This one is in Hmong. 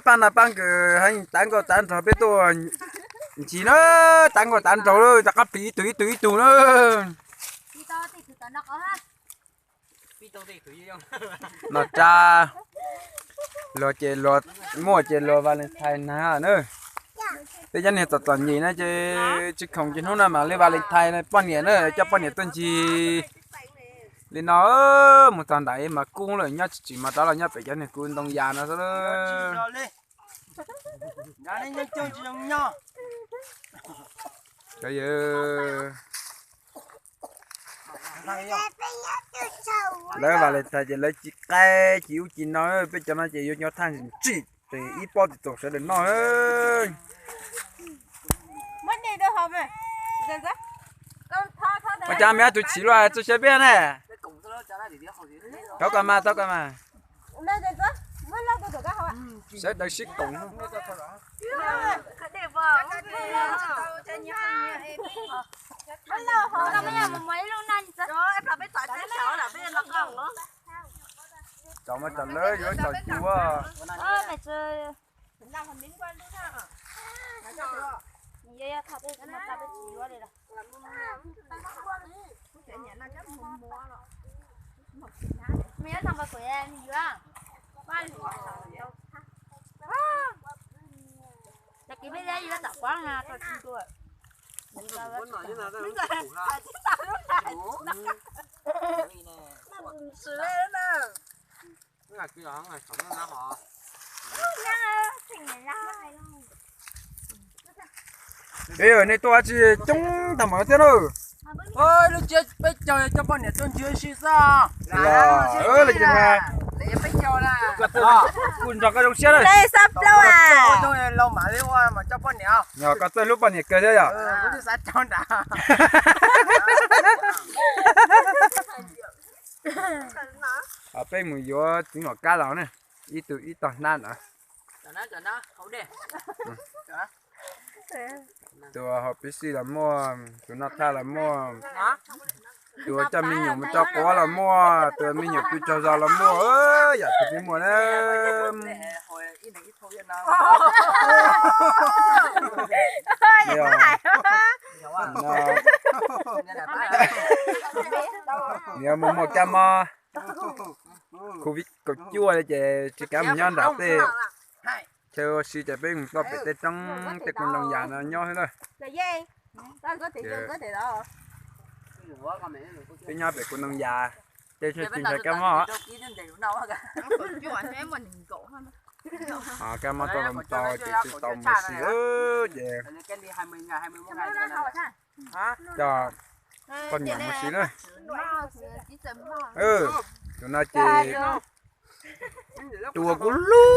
Paj nas paj nkawd heev, tav nkauj tav nraug peb tuaj ncig na, tav nkauj tav nraug lawm rov qab plis ib tug ib tug ib tug na. Noj tsa, luag ces luag, muaj ces luag Valentine na na. Peb cov niag txom txom nyem na ces tsis khoom ces hnub no mam li Valentine poj niam na, coj poj niam tuaj ncig li no. Mus txog nram mas kub lawm, nyob tsis tsim mov rov los nyob pem cov niag kuv ntoo yas no xwb. Lawv Valentine ces lawv ci qaib ci ub ci no, peb cov no ces yuav nyob thaj tsim ces ib pob tsis txaus sawv daws noj. Ua cas me ob tug chim luaj txog siab peb ne? Thov koj mas, thov koj mas. Sawv daws sib koom. Tsom mas tsom lawv yuav tsom cuv. Ej, nej tuaj tsis coob tag mam thiab na. Lub tsiab peb caug coj poj niam tuaj ncig si xwb. Los, kuj nrog koj zoo siab na. Yog koj txawj hlub poj niam kawg thiab yom. Peb mus yuav txiv mom kab los ne, ib tug ib tog hnab ntawd. Tus hauv pib sij los muaj, tus noj thaj los muaj, tus coj me nyuam mus tso quav los muaj, tus me nyuam pw tsaug zog los muaj, yam twg peb muaj na. Nws mus muag kab mob Covid kaum cuaj li ces tsis kav mus nyob nram tej chaw ua si ces peb mus txoj pem tej roob tej kuv ntoo yas no nyob xwb na. Peb nyob pem kuv ntoo yas, tej tsis ntshai kab mob. Kab mob tau los tau ces tsis tau mus si ces coj poj niam mus si na. Tus no ces tua kuv lub